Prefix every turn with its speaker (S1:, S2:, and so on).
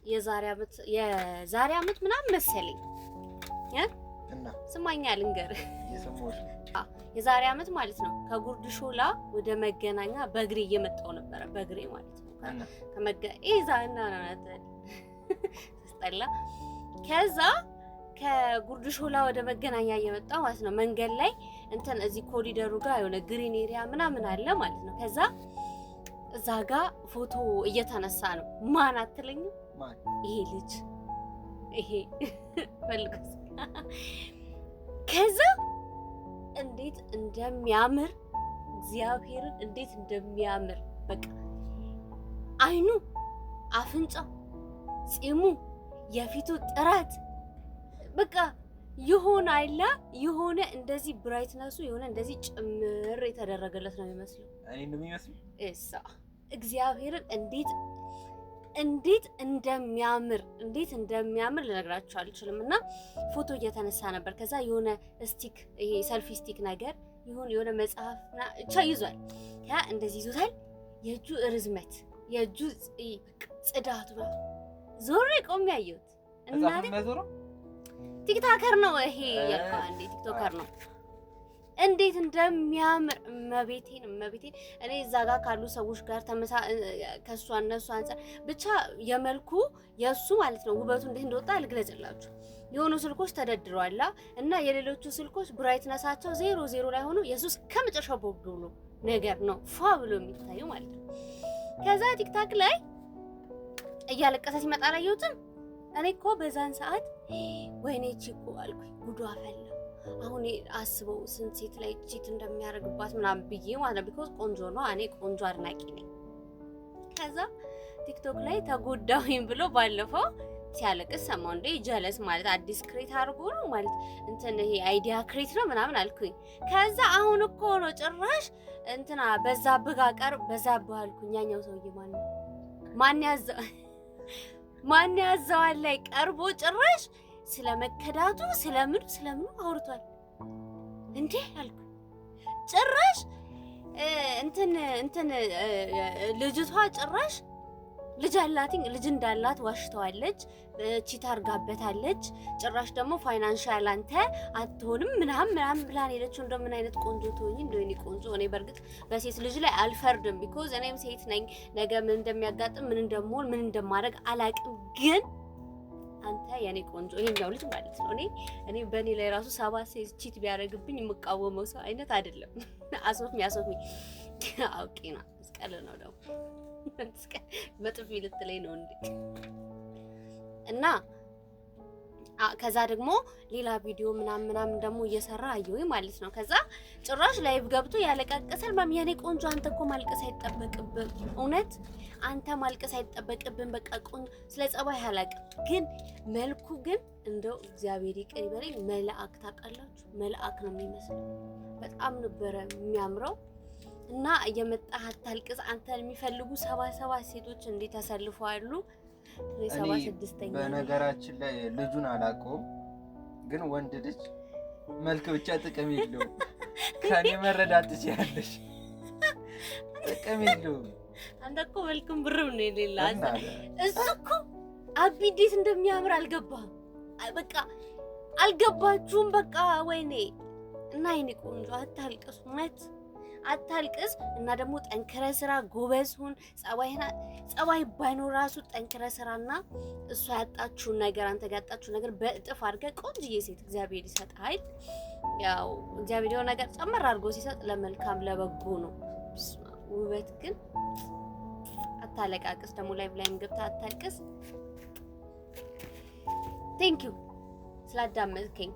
S1: የዛሬ አመት ምናምን መሰለኝ።
S2: እና
S1: ስማኛ ልንገርህ።
S2: እየሰማሁሽ ነው።
S1: የዛሬ አመት ማለት ነው ከጉርድ ሾላ ወደ መገናኛ በእግሬ እየመጣሁ ነበረ። በእግሬ ማለት ነው።
S2: እና
S1: ከመገ ኢዛ እና ስጠላ ከዛ ከጉርድ ሾላ ወደ መገናኛ እየመጣሁ ማለት ነው። መንገድ ላይ እንትን እዚህ ኮሪደሩ ጋር የሆነ green area ምናምን አለ ማለት ነው። ከዛ እዛ ጋ ፎቶ እየተነሳ ነው። ማን አትለኝም?
S2: ማን?
S1: ይሄ ልጅ፣ ይሄ ፈልጎ። ከዛ እንዴት እንደሚያምር፣ እግዚአብሔርን እንዴት እንደሚያምር፣ በቃ አይኑ፣ አፍንጫው፣ ፂሙ፣ የፊቱ ጥራት፣ በቃ የሆነ አይላ የሆነ እንደዚህ brightness ኡ የሆነ እንደዚህ ጭምር የተደረገለት ነው የሚመስለው።
S2: እኔ እንደሚመስል
S1: እሳ እግዚአብሔርን እንዴት እንዴት እንደሚያምር፣ እንዴት እንደሚያምር ልነግራችሁ አልችልም። እና ፎቶ እየተነሳ ነበር። ከዛ የሆነ stick፣ ይሄ selfie stick ነገር ይሁን የሆነ መጽሐፍ ብቻ ይዟል። ያ እንደዚህ ይዞታል። የእጁ ርዝመት፣ የእጁ ጽዳቱ ዞሬ ቆሜ ያየሁት
S2: መጽሐፍ
S1: እናቴ
S2: የሚያዞረው
S1: TikToker ነው ይሄ ያልከው፣ አንዴ TikToker ነው። እንዴት እንደሚያምር፣ እመቤቴን እመቤቴን፣ እኔ እዛ ጋር ካሉ ሰዎች ጋር ተመሳ ከእሷ እነሱ አንጻር ብቻ የመልኩ የእሱ ማለት ነው ውበቱ እንዴት እንደወጣ ልግለጽላችሁ። የሆኑ ስልኮች ተደርድረዋላ እና የሌሎቹ ስልኮች brightness ኣቸው ዜሮ ዜሮ ላይ ሆኖ የሱ ከመጨረሻው ቦግ ብሎ ነገር ነው ፏ ብሎ የሚታየው ማለት ነው። ከዛ TikTok ላይ እያለቀሰ ሲመጣ አላየሁትም። እኔ እኮ በዛን ሰዓት ወይኔ ቺኮ አልኩኝ፣ ጉዷ ፈላ። አሁን አስበው ስንት ሴት ላይ cheat እንደሚያደርግባት ምናምን ብዬ ማለት ነው። Because ቆንጆ ነው፣ እኔ ቆንጆ አድናቂ ነኝ። ከዛ TikTok ላይ ተጎዳሁኝ ብሎ ባለፈው ሲያለቅስ ሰማሁ። እንዴ ጀለስ ማለት አዲስ create አድርጎ ነው ማለት እንትን ይሄ idea create ነው ምናምን አልኩኝ። ከዛ አሁን እኮ ነው ጭራሽ እንትና በዛብህ ጋር ቀር በዛብህ አልኩኝ። ያኛው ሰውዬ ማን ነው? ማን ያዘዋል ላይ ቀርቦ ጭራሽ ስለ መከዳቱ ስለምኑ ስለምኑ አውርቷል። እንዴ አልኩ። ጭራሽ እንትን እንትን ልጅቷ ጭራሽ ልጅ አላትኝ፣ ልጅ እንዳላት ዋሽተዋለች፣ cheat አርጋበታለች። ጭራሽ ደግሞ financial አንተ አትሆንም ምናምን ምናምን ብላን ሄደችው። እንደው ምን አይነት ቆንጆ ትሆኝ እንደው የእኔ ቆንጆ። እኔ በእርግጥ በሴት ልጅ ላይ አልፈርድም፣ because እኔም ሴት ነኝ። ነገ ምን እንደሚያጋጥም፣ ምን እንደምሆን፣ ምን እንደማደርግ አላቅም። ግን አንተ የኔ ቆንጆ፣ ይሄኛው ልጅ ማለት ነው። እኔ በእኔ ላይ ራሱ 7 ሴት cheat ቢያደርግብኝ የምቃወመው ሰው አይነት አይደለም። አሶፍሚ አሶፍሚ አውቄ ነው። መስቀል ነው ደግሞ በጥፊ ልትለኝ ነው እንዴ? እና ከዛ ደግሞ ሌላ ቪዲዮ ምናምን ምናምን ደግሞ እየሰራ አየሁኝ ማለት ነው። ከዛ ጭራሽ live ገብቶ ያለቃቀሰል ማም። የኔ ቆንጆ አንተ እኮ ማልቀስ አይጠበቅብም፣ እውነት አንተ ማልቀስ አይጠበቅብም። በቃ ቆንጆ ስለ ጸባይ አላውቅም፣ ግን መልኩ ግን እንደው እግዚአብሔር ይቅር ይበለኝ መልአክ፣ ታውቃላችሁ፣ መልአክ ነው የሚመስለው። በጣም ነበረ የሚያምረው። እና እየመጣህ አታልቅስ። አንተን የሚፈልጉ 77 ሴቶች እንዴት ተሰልፈዋሉ። እኔ 76ኛ ነኝ።
S2: በነገራችን ላይ ልጁን አላውቀውም፣ ግን ወንድ ልጅ መልክ ብቻ ጥቅም የለውም። ከኔ መረዳት ትችያለሽ። ጥቅም የለውም።
S1: አንተ እኮ መልክም ብርም ነው የሌለ።
S2: እና
S1: እሱ እኮ አቢ እንዴት እንደሚያምር አልገባህም። በቃ አልገባችሁም። በቃ ወይኔ። እና የኔ ቆንጆ አታልቅስ፣ እውነት አታልቅስ። እና ደግሞ ጠንክረ ስራ፣ ጎበዝ ሁን። ጸባይ ባይኖር ራሱ ጠንክረ ስራና እሷ ያጣችውን ነገር፣ አንተ ጋር ያጣችውን ነገር በእጥፍ አድርገህ ቆንጅዬ ሴት እግዚአብሔር ይሰጥሃል። ያው እግዚአብሔር የሆነ ነገር ጨመር አድርጎ ሲሰጥ ለመልካም ለበጎ ነው። በስመ አብ፣ ውበት ግን አታለቃቅስ። ደግሞ live ላይም ገብተህ አታልቅስ። Thank you ስላዳመጥከኝ።